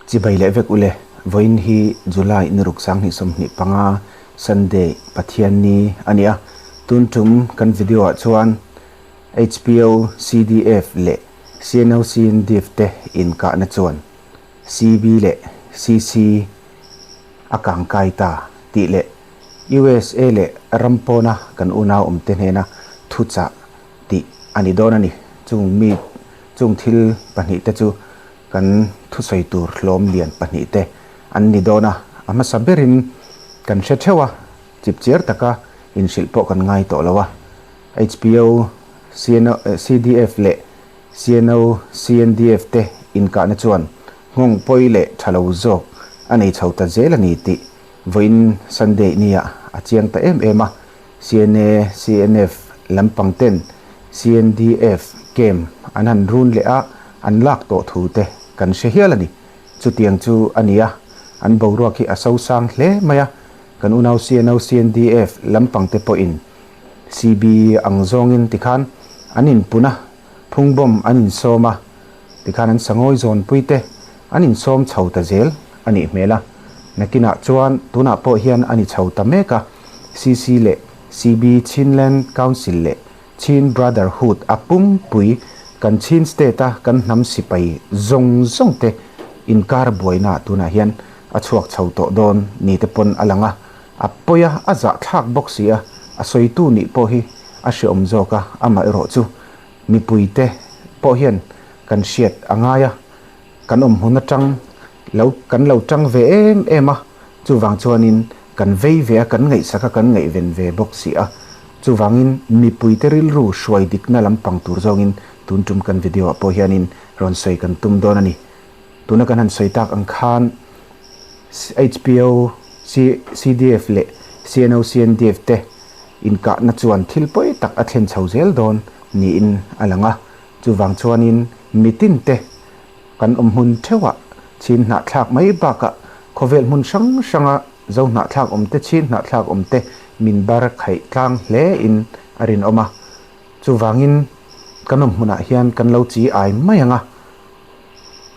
Chibai leh vek ule, vawiin hi July ni ruk 2025 Sunday Pathianni a ni a, tun tum kan video ah chuan HPO, CDF leh CNO CNDF te inkahna chuan CB leh CC a kangkai ta tih leh USA leh ram pawna kan unau awmte hnena thuchah tih a ni dawn a ni. Chung mi chung thil pahnihte chu kan thusawi tur hlawm lian pahnihte an ni dawn a, a hmasa berin kan hre theuh a, chipchiar taka inhrilh pawh kan ngai tawh lo a. HPO, CNO, CDF leh CNO, CNDF te inkahna chuan nghawng pawi leh tha lo zawk a nei chho ta zel a ni tih vawiin Sunday nia a chiang ta em em a. CNA, CNF lampang ten CNDF camp an han run leh a, an lak tawh thu te kan hre hial a ni. Chutiang chu a ni a, an boruak hi a sosang hle mai a, kan unau CNO, CNDF lampang te pawhin CB ang zawngin tikhan an inpun a, phungbawm an insawm a, tikhan an sangawi zawnpui te an insawm chho ta zel a nih hmel a. Nakinah chuan tunah pawh hian a ni chho ta mek a, CC leh CB Chinland Council leh Chin Brotherhood a pumpui kan Chin State a kan hnam sipai zawng zawng te inkar buaina tunah hian a chhuak chho tawh dawn ni te pawn a lang a. A pawi a, a zahthlak bawk si a, a sawitu nih pawh hi a hreawm zawk a, amaherawh chu mipuite pawh hian kan hriat a ngai a, kan awm hmun atang lo kan lo tang ve em em a, chuvang chuanin kan vei ve a, kan ngaihsak a, kan ngaihven ve bawk si a, chuvangin mipuite rilru hruai dikna lampang tur zawngin tun tum kan video ah pawh hianin rawn sawi kan tum dawn a ni. Tuna kan han sawi tak ang khan HPO, CDF leh CNO, CNDF te inkahna chuan thil pawi tak a thlen chho zel dawn niin a lang a. Chuvang chuanin mitin te kan awm hmun theuhah chin hnahthlak mai bakah khawvel hmun hrang hranga zo hnahthlak awm te chin hnahthlak awm te min bar khaih tlang hle in a rinawm a. Chuvangin kan awm hmunah hian kan lo chi ai mai ang a.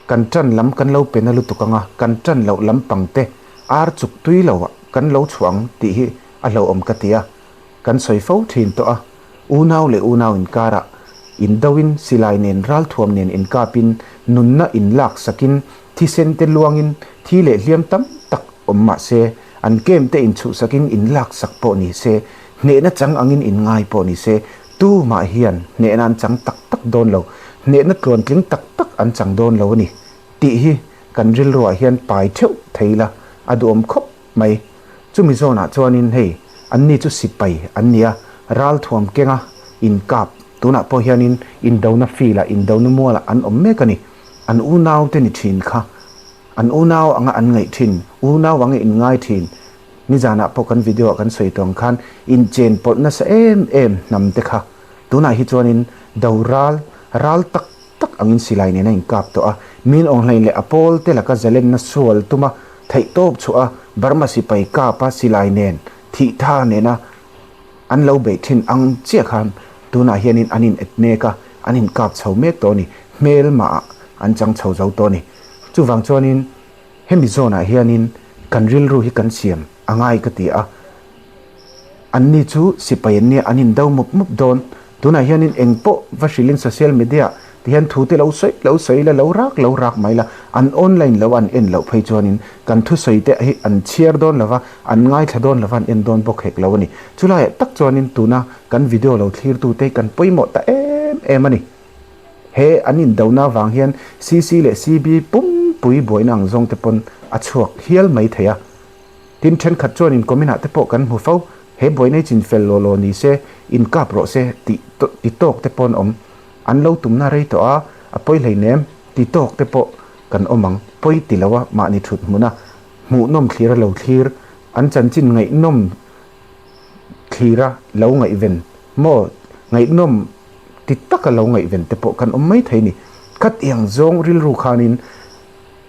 Kan ṭan lam kan lo pe na lutuk ang a, kan ṭan loh lampang te ar chuk tui lo ah kan lo chhuah ang tih hi a hlauhawm ka ti a, kan sawi fo ṭhin tawh a, unau leh unau inkarah indoin silai nen ralthuam nen inkapin nunna inlak sakin thisen te luangin thi leh hliam tam tak awm mah se an kem te inchhuhsakin inlak sak pawh ni se hnehna chang angin inngai pawh ni se Tumah hian hnehna an chang tak tak dawn lo, hnehna tluantling tak tak an chang dawn lo a ni tih hi kan rilruah hian pai theuh thei ila a duhawm khawp mai. Chumi zawnah chuanin hei anni chu sipai an ni a, ralthuam kenga inkap tunah pawh hianin indona field-ah indona mualah an awm mek a ni. An unaute ni thin kha an unau anga an ngaih thin, unau anga inngai thin Nizanah pawh kan video ah kan sawi tawng khan inchen pawlh nasa em em hnam te kha tunah hi chuanin do ral ral tak tak angin silai nen a inkap tawh a, min awnghlain leh a pawl te laka zalenna sual tuma theihtawp chhuah a Burma sipai kap a silai nen thih tha nena an lo beih thin ang chiah khan tunah hianin an in et mek a, an inkap chho mek tawh a ni, hmelmah ah an chang chho zo tawh a ni. Chuvang chuanin. Hemi zawnah hianin kan rilru hi kan siam a ngai ka ti a, anni chu sipai an nia an indo mup mup dawn. Tunah hianin eng pawh va hrilhin social media ti hian thu te lo sawi lo sawi la, lo rak lo rak mai la, an online lo an en loh phei chuanin kan thusawi te hi an chhiar dawn lo va, an ngaithla dawn lo va, an en dawn bawk hek lo a ni. Chulaiah tak chuanin tuna kan video lo thlirtute hi kan pawimawh ta em em a ni. He an indona avang hian CC leh CB pumpui buaina ang zawng te pawn a chhuak hial mai thei a. Tin, thenkhat chuan inkomin ah te pawh kan hmu fo, he buaina hi chinfel law law ni se, inkap rawh se tih ti tawk te pawn awm. An lo tumna rei tawh a, a pawi hleinem ti tawk te pawh kan awm ang. Pawi ti lo a, mahni thut hmuna hmuhnawm thlir a lo thlir, an chanchin ngaihnawm thlira lo ngaihven maw ngaihnawm ti taka lo ngaihven te pawh kan awm mai thei ni. Khatiang zawng rilru khanin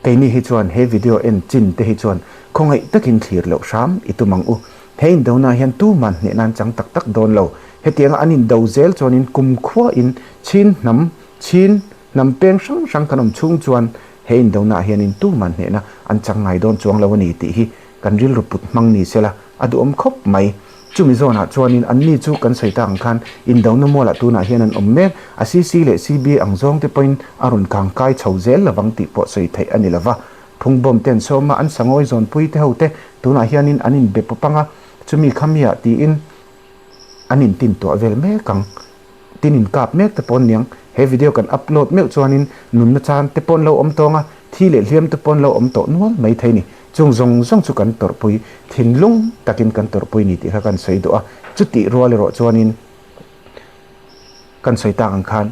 keini hi chuan he video en chin te hi chuan khawngaih takin thlir loh hram i tum ang u. He indona hian tuman hneh nan chang tak tak dawn lo. Hetianga an indo zel chuanin kumkhua in chin hnam, chin hnam peng hrang hrang kan awm chhung chuan He indonaah hianin tuman hnehna an chang ngai dawn chuang lo a ni tih hi kan rilru put hmang ni sela a duhawm khawp mai. Chumi zawnah chuanin anni chu kan sawi tak ang khan indona mualah tunah hian an awm mek a, CC leh CB ang zawng te pawhin a rawn kang kai chho zel lovang tih pawh sawi theih a ni lova. Phungbawm te an sawm a, an sangawi zawnpui te ho te tunah hianin an inbe pawp ang a, chumi khamiah tiin an intin tuah vel mek ang. Tin inkap mek te pawh niang, he video kan upload meuh chuanin nunna chan te pawh an lo awm tawng a, thi leh hliam te pawh an lo awm tawh nual mai thei ni. Chung zawng zawng chu kan tawrhpui, thinlung takin kan tawrhpui ni tih kha kan sawi duh a, chutih rual erawh chuanin kan sawi tak ang khan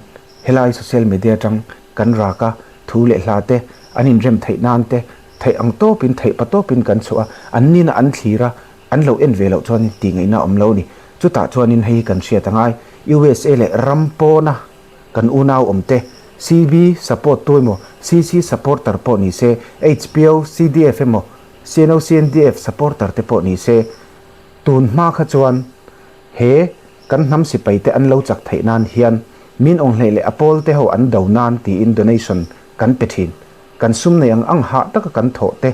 helai social media atang kan rak a, thu leh hla te an inrem theih nan te theih ang tawpin theih pa tawpin kan chhuah a, an nina an thlir a, An lo en ve loh chuanin tih ngaihna a awm lo a ni. Chutah chuanin hei hi kan hriat a ngai, USA leh ram pawna kan unau awm te, CB support tu emaw, CC supporter pawh ni se, HPO, CDF emaw, CNO, CNDF supporter te pawh ni se, tun hma kha chuan he kan hnam sipai te an lo chak theih nan hian min awnghlei leh a pawl te ho an do nan tiin donation kan pe thin. Kan sum nei ang ang hah taka kan thawh te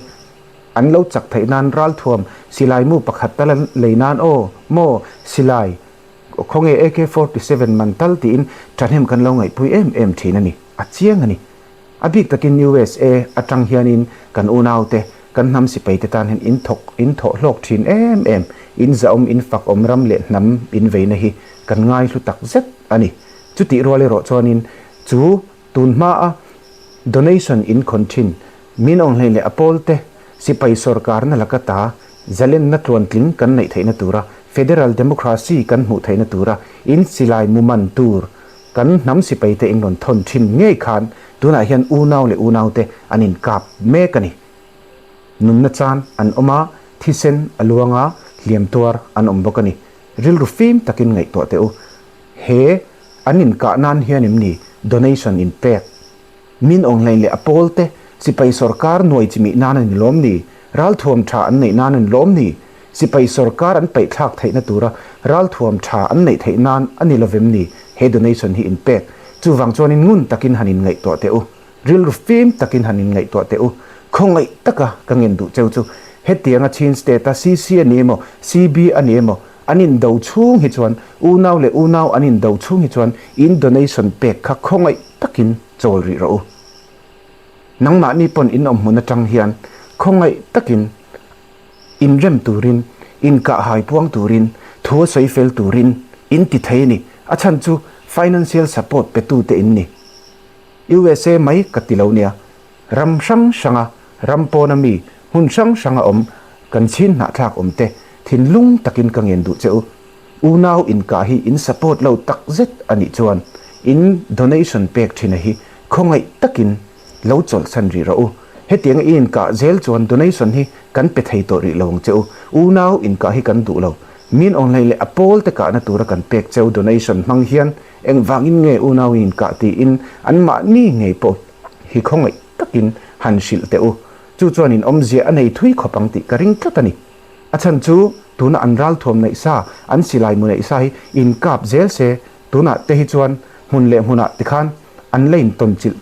An lo chak theih nan ralthuam silai mu pakhat tal an lei nan aw maw silai khawnge AK 47 man tal tiin thahnem kan lo ngaihpui em em thin a ni, a chiang a ni. A bik takin USA atang hianin kan unaute, kan hnam sipaite tan hian in thawk in thawh hlawk thin em em, in zahawm in fakawm ram leh hnam in veina hi kan ngaihlu tak zet a ni. Chutih rual erawh chuanin chu Tun hmaa donation in khawn thin min awnghlei leh a pawlte sipai sawrkarna laka ta zalenna tluantling kan neih theihna tura federal democracy kan hmuh theihna tura in silai mu man tur kan hnam sipaite in rawn thawn thin ngei khan tunah hian unau leh unaute an inkap mek a ni. Nunna chan an awm a, thisen a luang a, hliam tuar an awm bawk a ni. Rilru fim takin ngaihtuah teh u. He an inkah nan hian em ni donation in pek? Min Aung Hlaing leh a pawl te sipai sawrkar nuai chimih nan a ni lawm ni? Ralthuam tha an neih nan a ni lawm ni? Sipai sawrkar an paihthlak theihna tura ralthuam tha an neih theih nan a ni lovem ni he donation hi in pek? Chuvang chuanin ngun takin han inngaihtuah teh u. Rilru fim takin han inngaihtuah teh u. Khawngaih taka ka ngen duh cheu chu hetianga Chin State-a CC a ni emaw, CB a ni emaw, an indo chhung hi chuan, unau leh unau an indo chhung hi chuan in donation pek kha khawngaih takin chawl rih rawh u. Nangmahni pawn in awm hmun atang hian khawngaih takin inrem turin, inkahhai puang turin, thu a sawi fel turin in ti thei a ni. A chhan chu financial support petute in ni. USA mai ka ti lo nia. Ram hrang hranga ram pawna mi hmun hrang hranga awm kan chhin hnahthlak awm te thinlung takin ka ngen duh che u. Unau inkah hi in support lo tak zet a nih chuan in donation pek thina hi khawngaih takin lo chawlhsan rih rawh u. Hetianga i inkah zel chuan donation hi kan pe thei tawh rih lo ang che u. Unau inkah hi kan duh lo. Min awnhlei leh a pawl te kahna tura kan pek cheu donation hmang hian Engvangin nge unau in kah tiin anmahni ngei pawh hi khawngaih takin han hrilh teh u. Chu chuan in awmzia a nei thui khawp ang tih ka ring tlat a ni. A chhan chu tuna an ralthuam neih sa, an silai mu neih sa hi in kap zel se, tunah te hi chuan hmun leh hmunah tikhan an la in tawn chilh,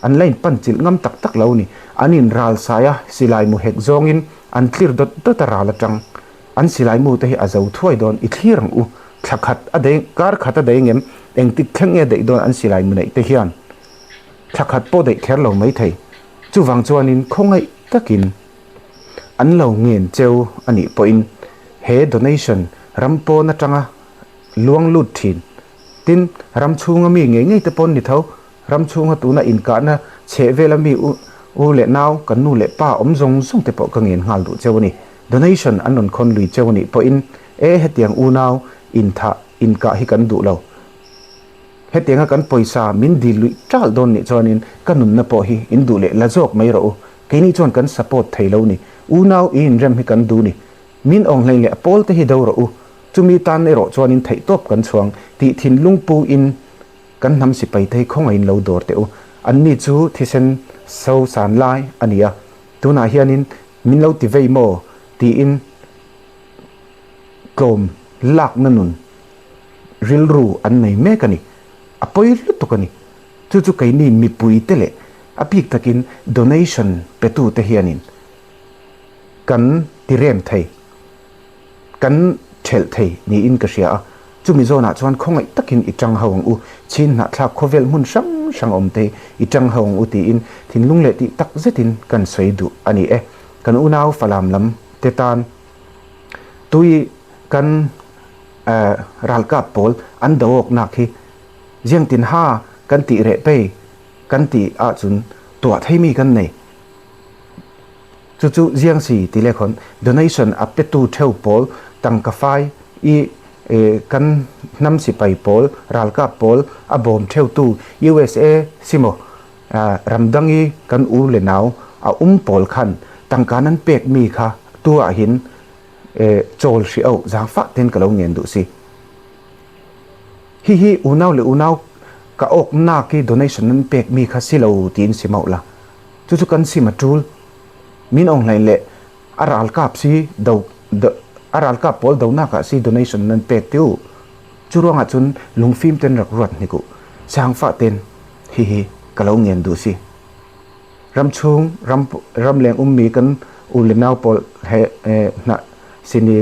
an la in pan chilh ngam tak tak lo ni. An in ral sai a, silai mu hek zawngin an tlir dawt dawt a ral atang. An silai mu te hi a zo thuai dawn i thlir ang u. Thla khat a dei, kar khat a dei ngem, engtik thleng nge daih dawn an silai mu neih te hian thla khat pawh daih kher lo mai thei. Chuvang chuanin khawngaih takin an lo ngen cheu a nih pawhin he donation ram pawn atanga luang lut thin. Tin, ram chhunga mi ngei ngei te pawn ni tho, Ram chhunga tuna inkahna chheh vela mi u u leh nau, kan nu leh pa awm zawng zawng te pawh ka ngen nghal duh cheu a ni. Donation an rawn khawn lui cheu a nih pawhin e hetiang unau inthah inkah hi kan duh lo. Hetianga kan pawisa min dil luih ṭalh dawn nih chuanin ka nunna pawh hi in duh leh la zawk mai rawh u. Keini chuan kan support thei lo ni. Unau i inrem hi kan duh ni. Min awnghlei leh a pawl te hi do rawh u. Chumi tan erawh chuanin theihtawp kan chhuang tih thinlung pu in Kan hnam sipai te hi khawngaihin lo dawr teh u. Anni chu thisen so san lai a ni a, tunah hianin min lo ti vei maw tiin tlawm lakna nun rilru an nei mek a ni. A pawi lutuk a ni. Chu chu keini mipui te leh. A bik takin donation petute hianin kan tirem thei, kan thelh thei niin ka hria a. Chumi zawnah chuan khawngaih takin i tang ho ang u, Chin hnahthlak khawvel hmun hrang hrang awm te hi i tang ho ang u tiin thinlung leh tih tak zetin kan sawi duh a ni e. Kan unau Falam lam te tan tui kan ralkap pawl an do awknak hi Ziangtin ha kan tih reh pei kan tih ah chun tuah thei mi kan nei. Chu chu Ziang si ti leh khawn donation a petu theu pawl tangka fai i kan hnam sipai pawl ralkap pawl a bawm theu tu usa si maw ramdang i kan u le nau a um pawl khan tangka nan pek mi kha tu ah hin chawl hrih oh zangfah ten ka lo ngen duh si. Hihi unau le unau ka awknak i donation nan pekmi kha si lo tiin si mauh la. Cucu kan sim a ṭul. Min Aung Hlaing le a ralkap si do, a ralkap pawl donak ah si donation nan pek ti u. Cu ruangah cun lungfim ten rak ruat hnik u. Zaangfah ten hihi ka lo ngen duh si. Ramchung ram ramleng ummi kan u le nau pawl he hna sin i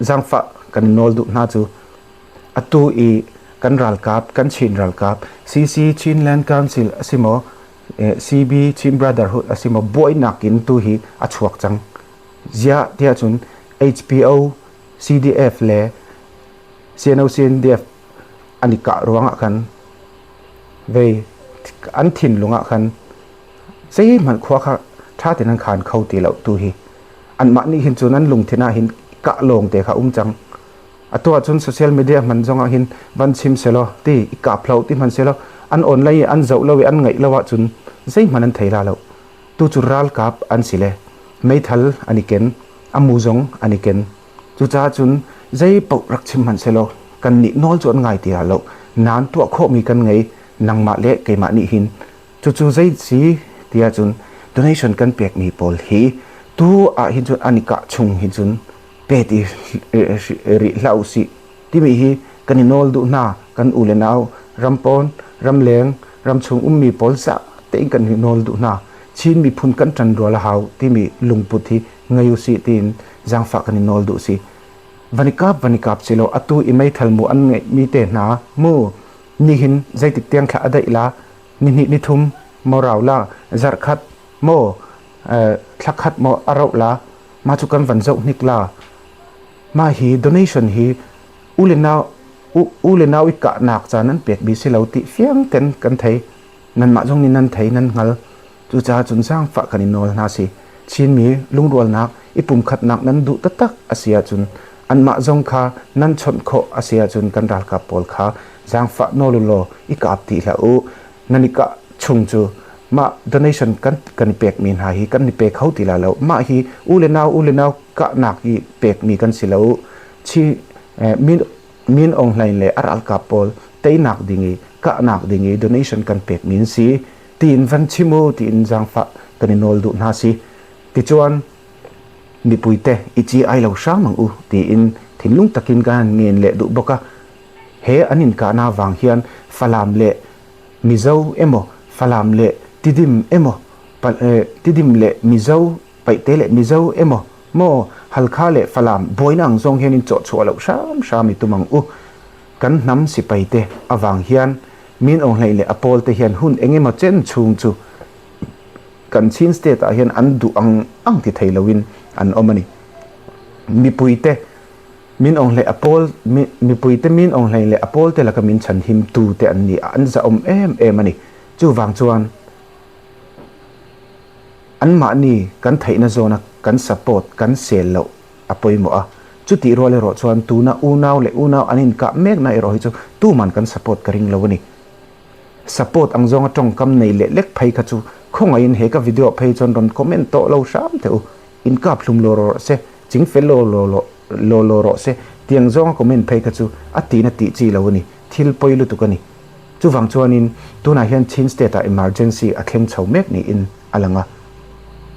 Zaangfah kan in nawl duh hna cu atu i kan ralkap, kan Chin ralkap, CC Chinland Council a si maw, CB Chin Brotherhood a si maw, buainak in tu hi a chuak cang. Ziah tiah cun HPO, CDF le CNO CNDF an i kah ruangah khan vei an thinlung ah khan zeihmanh khua kha ṭha tein an khan kho ti lo tu hi. Anmah nih hin cun an lungthin ah hin kah lawng te kha um cang. Atu ahcun social media hman zong ah hin van chim selaw ti i kap hlo ti hman selaw an online i an zoh lo i an ngaih lo ahcun zeihmanh an thei la lo. Tu cu ralkap an si le meithal an i ken, a mu zong an i ken. Cucaah cun zei paoh rak chim hmanh selaw kan nih nawl cu an ngai ti la lo. Nan tuah khawhmi kan ngei nangmah le keimah nih hin Cucu zei si ti ahcun donation kan pekmi pawl hi tu ah hin cun an i kah chung hin cun pe ti rih hlah usih timi hi kan i nawl duh hna. Kan u le nau rampawn, ramleng, ramchung ummi pawl zah tein kan i nawl duh hna. Chin miphun kan ṭan rual a hau timi lungput hi ngei usih tiin zaangfah kan i nawl duh si. Van i kap van i kap si lo atu i meithal mu an ngeihmi te hna mu nihin zeitik tiang thla a daih la nihnih nithum maw rau la zarhkhat maw thlakhat maw a rauh la mah cu kan van zoh hnik la mah hi donation hi u le nau u le nau i kahnak ca nan pek bi si lo ti fiang ten kan thei nanmah zong nih nan thei nan hngal cucaah cun zaangfah kan i nawl hna si Chinmi lungrualnak i pumkhatnak nan duh taktak a si ahcun anmah zong kha nan chawnh khawh a si ahcun kan ralkap pawl kha zaangfah nawl u law i kap ti hlah u. Nan i kah chung cu mah donation kan kan i pekmi hna hi kan i pe kho ti la lo. Mah hi u le nau u le nau kahnak i pekmi kan si lo. Chi min Min Aung Hlaing le a ralkap pawl teinak ding i kahnak ding i donation kan pekmi an si tiin van chim u tiin zaangfah kan i nawl duh hna si. Tichuan mipuite i ci ai lo hram ang u tiin thinlung takin ka han ngen leh duh bawk a. He an inkahna vang hian Falam leh Mizo emaw Falam leh Tidim emaw Tidim leh Mizo Paihte leh Mizo emaw maw Halkha leh Falam buaina ang zawng hian in chawhchhuah loh hram hram i tum ang u. Kan hnam sipaite avang hian Min Aung Hlaing leh a pawlte hian hun engemaw chen chhung chu kan Chin state ah hian an duh ang ang ti thei loin an awm a ni. Mipuite Min Aung Hlaing a pawl mipuite Min Aung Hlaing leh a pawlte laka min chhanhim tute an ni a, an zahawm em em a ni. Chuvang chuan anmahni kan theihna zawna kan support kan sel loh a pawimawh a. Chutih rual erawh chuan tuna unau leh unau an inkah mekna erawh hi chu tuman kan support ka ring lo a ni. Support ang zawnga tawngkam nei leh lek phei kha chu khawngaihin he ka video phei chuan rawn comment tawh lo hram teh u. In kap hlum law rawh se, ching fel law law law law rawh se tiang zawnga comment phei kha chu a tihna tih chi lo a ni, thil pawi lutuk a ni. Chuvang chuanin tunah hian Chin state ah emergency a thleng chho mek niin a lang a,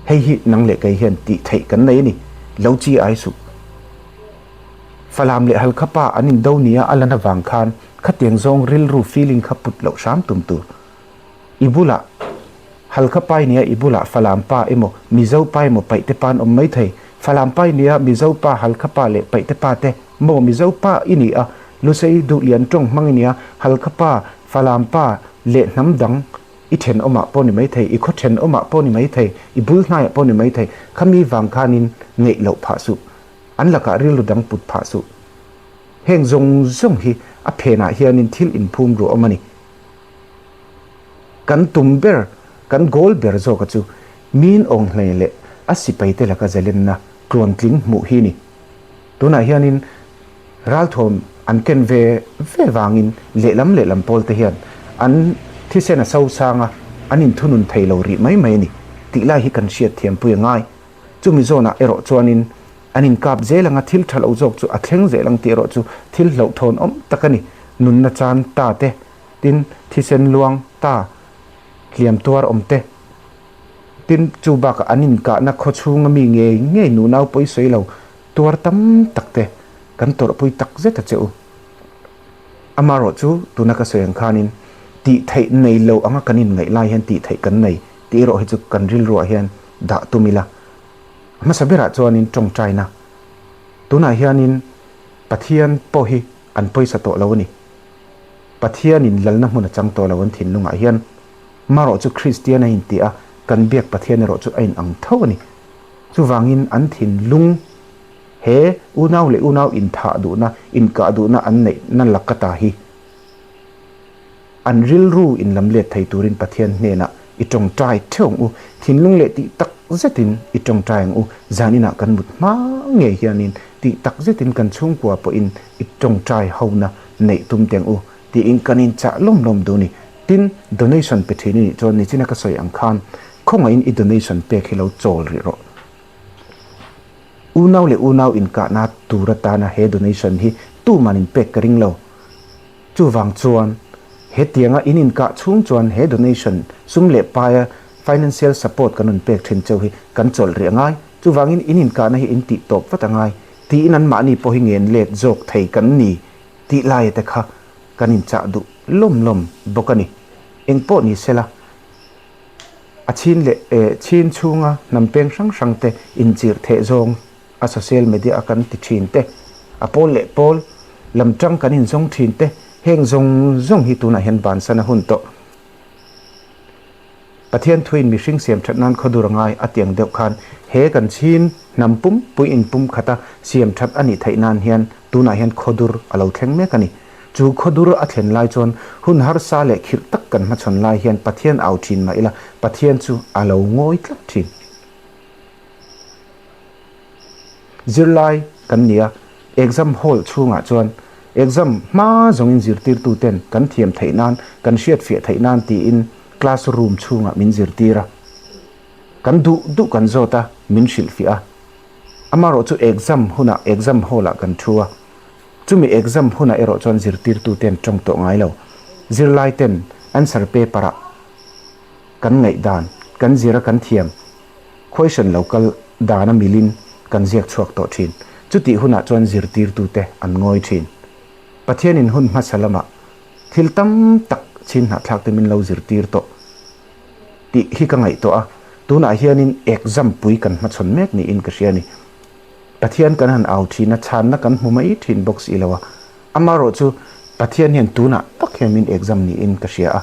hei hi nang leh kei hian tih theih kan nei a ni, lo chi ai suh. Falam leh Halkha pa an indo nia a lan avang khan khatiang zawng rilru feeling kha put loh hram tum tur. I bulah Halkha pa i nia i bulah Falam pa emaw Mizo pa emaw Paihte pa an awm mai thei. Falam pa i nia Mizo pa Halkha pa leh Paihte pa te maw Mizo pa i ni a Lusei Duhlian tawng hmang i nia Halkha pa Falam pa leh hnam dang i thenawmah pawh ni mai thei, i khaw thenawmah pawh ni mai thei, i bul hnaiah pawh ni mai thei, khami vang khanin ngeih loh phah suh. An lakah rilru dang put phah suh. Heng zawng zawng hi a phenah hianin thil inphum ruah awm a ni. Kan tum ber, kan goal ber zawka chu min awng hlei leh a sipaite laka zalenna tluantling hmuh hi ni. Tunah hianin ralthuam an ken ve ve vangin lehlam lehlam pawl te hian an thisen a sosang a, an inthunun thei lo rih mai mai a ni tih lai hi kan hriat thiampui a ngai. Chumi zawnah erawh chuanin an inkap zel anga thil tha lo zawk chu a thleng zel ang tih erawh chu thil hlauhthawn awm tak a ni. Nunna chan ta te, tin thisen luang ta hliam tuar awm te, tin chu bakah an inkahna khaw chhunga mi ngei ngei nunau pawi sawi lo tuar tam tak te kan tawrhpui tak zet a che u. Amaherawh chu tuna ka sawi ang khanin tih theih nei lo anga kan inngaih lai hian tih theih kan nei tih erawh hi chu kan rilruah hian dah tum ila. A hmasa berah chuanin tawngtaina. Tunah hianin Pathian pawh hi an pawisa tawh lo a ni. Pathianin lalna hmun a chang tawh lo an thinlungah hian. Marawh chu Kristian a inti a, kan biak Pathian erawh chu a inang tho a ni. Chuvangin an thinlung he unau leh unau inthah duhna, inkah duhna an neihna laka ta hi an rilru inlam let thei turin Pathian hnenah i tawngtai theuh ang u. Thinlung leh tih tak zetin i tawngtai ang u. Zaninah kan mut hma ngei hianin tih tak zetin kan chhungkua pawhin i tawngtai hona neih tum teh ang u tiin kan inchah lawm lawm duh a ni. Tin, donation pe thin i nih chuan nichina ka sawi ang khan khawngaihin i donation pek hi lo chawl rih rawh. Unau leh unau inkahna tur atana he donation hi tuman in pek ka ring lo. Chuvang chuan hetianga in inkah chhung chuan he donation sum leh paia financial support kan rawn pek thin cheu hi kan chawlh rih a ngai. Chuvangin in inkahna hi in tih tawp vat a ngai tiin anmahni pawh hi ngen let zawk thei kan ni tih laia te kha kan inchah duh lawm lawm bawk a ni. Eng pawh ni sela, a chhin leh eh chhin chhunga hnam peng hrang hrang te inchirh theh zawng a social media a kan ti thin te, a pawl leh pawl lam tang kan inzawng thin te, heng zawng zawng hi tunah hian bansan a hun tawh. Pathian thuin mihring siam that nan khawdur a ngai a tiang deuh khan he kan chhin hnam pumpui in pum khata siam that a nih theih nan hian tunah hian khawdur a lo thleng mek a ni. Chu khawdur a thlen lai chuan hun harsa leh khirh tak kan hmachhawn lai hian Pathian au thin mah ila Pathian chu a lo ngawi tlat thin. Zirlai kan ni a, exam hall chhungah chuan exam hma zawngin zirtirtuten kan thiam theih nan, kan hriatfiah theih nan tiin class room chhungah min zirtir a. Kan duh duh kan zawt a, min hrilhfiah a. Amaherawh chu exam hunah exam hall ah kan thu a. Chumi exam hunah erawh chuan zirtirtuten tawng tawh ngai lo. Zirlaiten answer paper ah kan ngaihdan, kan zir a kan thiam. Question lo kal dana milin kan ziak chhuak tawh thin. Chutih hunah chuan zirtirtute an ngawi thin. Pathianin hun hmasa lamah thil tam tak chhin hnahthlakte min lo zirtir tawh tih hi ka ngaihtuah a, tunah hianin exam pui kan hmachhawn mek niin ka hria a ni. Pathian kan han au thin a, chhanna kan hmu mai thin bawk si lo a. Amaherawh chu Pathian hian tunah tak hian min exam niin ka hria a.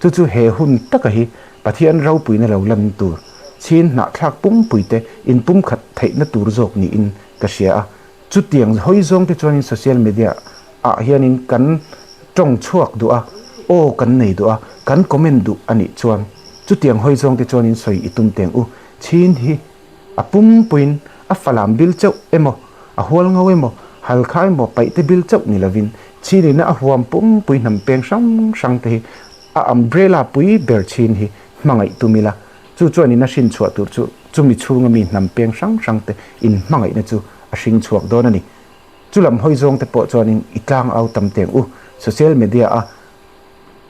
Chu chu he hun taka hi Pathian ropuina lo lan tur, chhin hnahthlak pumpuite inpumkhat theihna tur zawk niin ka hria a. Chutiang hawi zawngte chuanin social media ah hianin kan tawng chhuak duh a, aw kan nei duh a, kan comment duh a nih chuan chutiang hawi zawngte chuanin sawi i tum teng u. Chhin hi A pumpuiin a falam bil chauh emaw, a hual ngho emaw, halkha emaw paihte bil chauh ni lovin, chhinina a huam pumpui hnam peng hrang hrang te hi a umbrella pui ber chhin hi hmangaih tum ila, chu chuan in a hrin chhuah tur chu chumi chhunga mi hnam peng hrang hrang te in hmangaihna chu a hring chhuak dawn a ni. Chu lam hawi zawng te pawh chuanin i tlang au tam teng u, social media a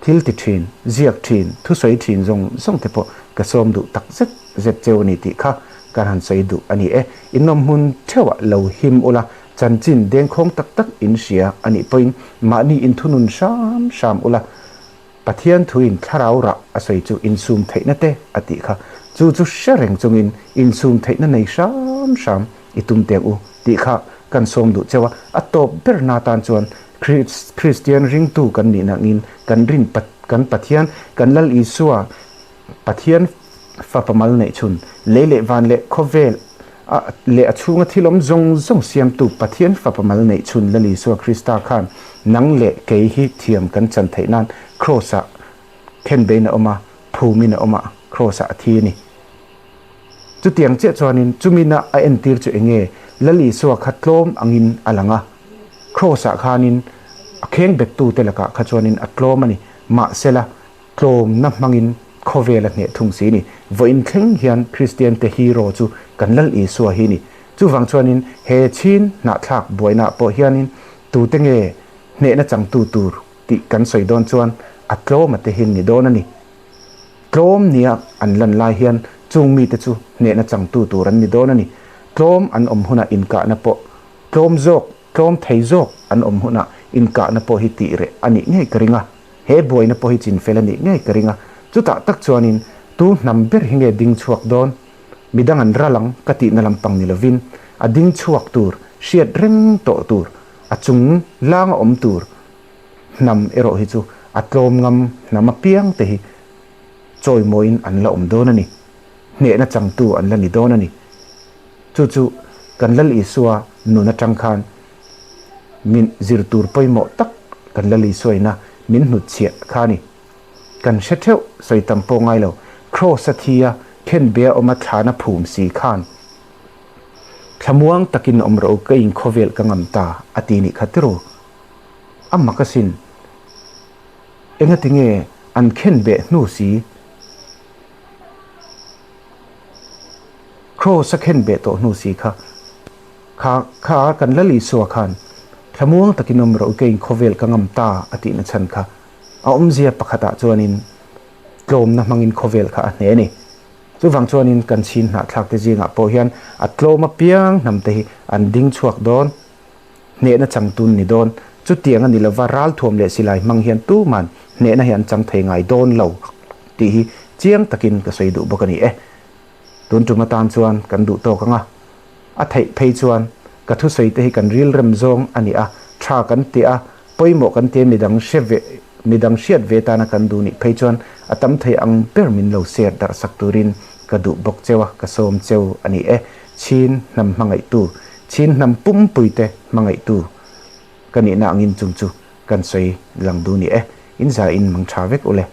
Thil ti thin, ziak thin, thusawi thin zawng zawng te pawh ka sawm duh tak zet zet cheu a ni tih kha kan han sawi duh a ni e. Inawm hmun theuhah lo him ula, Chanchin dengkhawng tak tak in hria a nih pawhin mahni inthunun hram hram ula, Pathian thuin thlarau rah a sawi chu insum theihna te a tih kha. Chu chu hre reng chungin insum theihna nei hram hram i tum teng u tih kha kan sawm duh cheu a. A tawp ber na tan chuan Kristian ringtu kan nih nangin kan rin kan Pathian, kan Lal Isua Pathian fapa mal neih chhun, lei leh van leh khawvel a leh a chhunga thil awm zawng zawng siamtu Pathian fapa mal neih chhun Lal Isua Krista khan nang leh kei hi thiam kan chan theih nan Kraws-ah khenbein a awm a, phumin a awm a, Kraws-ah a thi a ni. Chutiang chiah chuanin chumina a entir chu eng nge? Lal Isua kha tlawm angin a lang a, Kraws-ah khanin a khengbettute lakah kha chuanin a tlawm a ni. Mahsela, Tlawmna hmangin khawvel a hneh thung si ni. Vawiin thleng hian Kristiante hero chu kan Lal Isua hi ni. Chuvang chuanin he chhin hnahthlak buainaah pawh hianin tute nge hnehna changtu tur tih kan sawi dawn chuan a tlawm a te hin ni dawn a ni. Tlawm nia an lan lai hian chung mite chu hnehna changtu tur an ni dawn a ni. Tlawm an awm hunah inkahna pawh tlawm zawk, tlawm thei zawk an awm hunah inkahna pawh hi tih reh a nih ngei ka ring a. He buaina pawh hi chinfel a nih ngei ka ring a, chutah tak chuanin tu hnam ber hi nge ding chhuak dawn? Midang an ral ang ka tihna lampang ni lovin, a ding chhuak tur, hriat reng tawh tur, a chung langa awm tur hnam erawh hi chu a tlawm ngam hnam apiang te hi chawimawiin an la awm dawn a ni. Hnehna changtu an la ni dawn a ni. Chu chu kan Lal Isua nun atang khan Min zir tur pawimawh tak kan la lisuaina min hnutchhiah kha a ni. Kan hre theuh sawi tam pawh ngai lo. Kraws a thi a, khenbe a awm a thlana phum si khan thlamuang takin awm rawh u ka inkhawvel ka ngam ta a ti nih kha tiraw? A mak asin. Engatinge an khenbeh hnu si? Kraws a khenbeh tawh hnu si kha. Kha kha kan Lal Isua khan thlamuang takin awm rawh u keiin khawvel ka ngam ta a tihna chhan kha a awmzia pakhatah chuanin tlawmna hmangin khawvel kha a hneh a ni. Chuvang chuanin kan chhin hnahthlakte zingah pawh hian a tlawm apiang hnamte hi an ding chhuak dawn, hnehna changtun ni dawn. Chutiang a ni lova ralthuam leh silai hmang hian tuman hnehna hi an chang thei ngai dawn lo tih hi chiang takin ka sawi duh bawk a ni e. Tun tum atan chuan kan duh tawk ang a. A theih phei chuan ka thusawi te hi kan rilrem zawng a ni a, tha kan ti a, pawimawh kan ti a midang hre ve midang hriat ve tana kan duh nih phei chuan a tam thei ang ber min lo share darh sak turin ka duh bawk cheu a, ka sawm cheu a ni e. Chin hnam hmangaihtu, Chin hnam pumpui te hmangaihtu ka nihna angin chung chu kan sawi lang duh ni e. In za in mang tha vek u le.